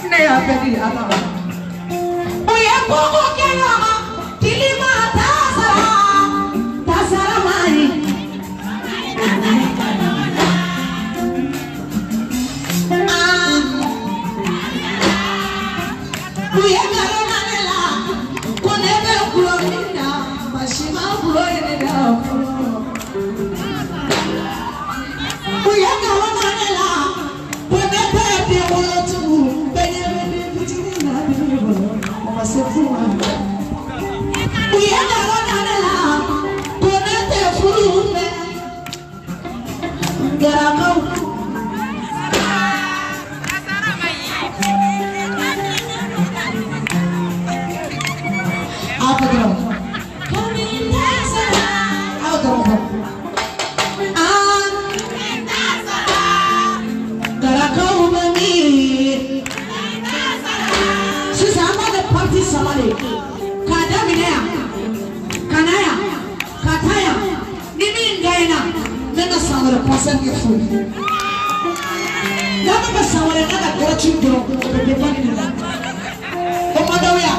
Ne y'a bɛɛ di Ala ma. U ye koko kɛ ɲɔgɔn kan, tilima tasara, tasara maa ye. Aa, u ye nkalon da ne la, ko ne bɛ gulɔ min na, maa si ma gulɔ ye ne la fɔlɔ. U ye nkalon da ne la, ko ne tɛ den wolo tugun, bɛɛ ɲɛ bɛ den fitinin na ne bolo, o ma se furu ma. U ye nkalon da ne la, ko ne tɛ furu fɛ. Garakaw. Aw ka dɔrɔn. Aw dɔrɔn kɔ. Aa, Garakaw bɛ min? Sisan an b'a kɛ parti saba de ye. K'a daminɛ yan, ka na yan, ka taa yan. Ni min gagnera, n bɛ ka san wɛrɛ concert kɛ fu. N'an bɛ fɛ san wɛrɛ n ka ka gratuit dɔrɔn, o bɛ dépend de la. O ma d'aw ye wa?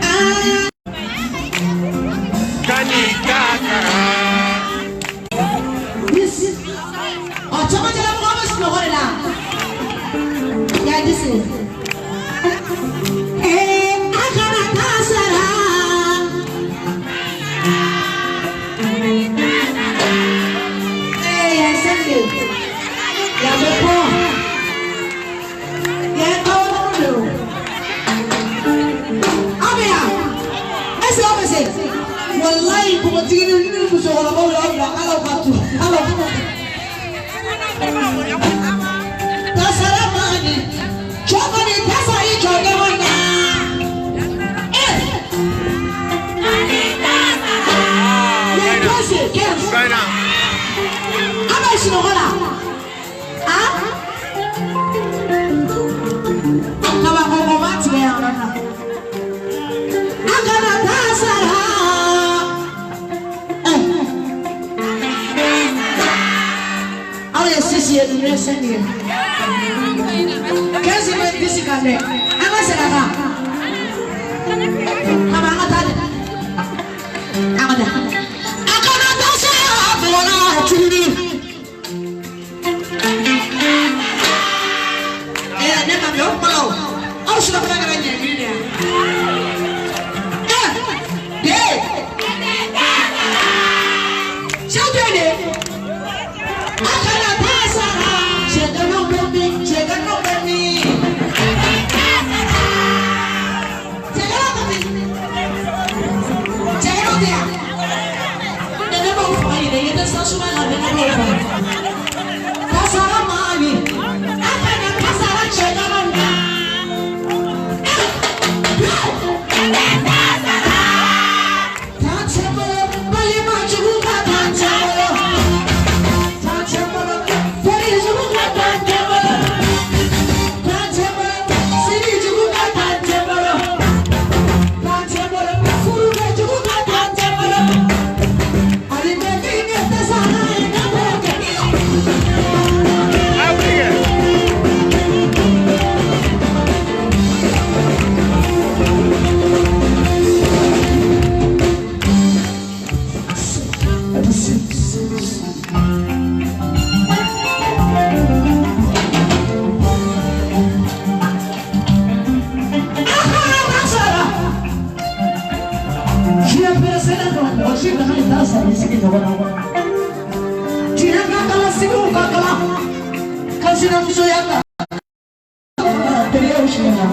Aa. Kani tasara. Yes. Ɔ, camancɛla mɔgɔw bɛ sunɔgɔ de la. Ya disi. Ee, a kana taa sara. Ee, yan sɛnɛ. Yan bɛ bɔ. Yan kawo de o. Aw bɛ yan. Est ce que aw bɛ se? Walayi npogotigini ni musokɔrɔbaw y'aw bila ala ka tu ala ka. Tasara maani. Cɛ kɔni tasa i jɔ ɲɔgɔn na. Ee. Ah, Yan Gaina. 15, 15. Gaina. An bɛ sunɔgɔ la. Ah? Kabakɔrɔba b'a tigɛ yan yɔrɔ la. A kana taa sara. Aw ye six ye, ninnu ye cinq ye. 15 bɛ disi kan dɛ. An ka segin a kan. Kaba an ka taa dɛ. An ka taa. A kana taa sara bɔra tuguni. Ee, ne ma mɛn o kuma la o. Aw surafana kɛra ɲɛgiri de ye. Un, deux. Cɛw tɛ yen de. A kana taa sara. Cɛganaw bɛ min? Cɛganaw bɛ min? Cɛganaw bɛ min? Cɛganaw tɛ yan. Ne ne b'aw faga ɲinɛ, i tɛ sasuma la, ne b'aw faga. Kasara maa ye. A kana kasara cɛganaw na. Taa cɛ bolo, balima jugu ka taa cɛ bolo. Taa cɛ bolo, teri jugu ka taa cɛ bolo. Taa cɛ bolo, sini jugu ka taa cɛ bolo. Taa cɛ bolo, furukɛ jugu ka taa cɛ bolo. Ali bɛ min kɛ tɛ sara ye, ne b'o kɛ. Ah, wuli kɛ. A kana taa sara. Diɲɛ pereselen don, mɔgɔ si kana taa sara i sigi ɲɔgɔn na. Diɲɛ ka kalan, sigiw ka kalan. Ka sinamusoya ta. Teriyaw siɲɛna.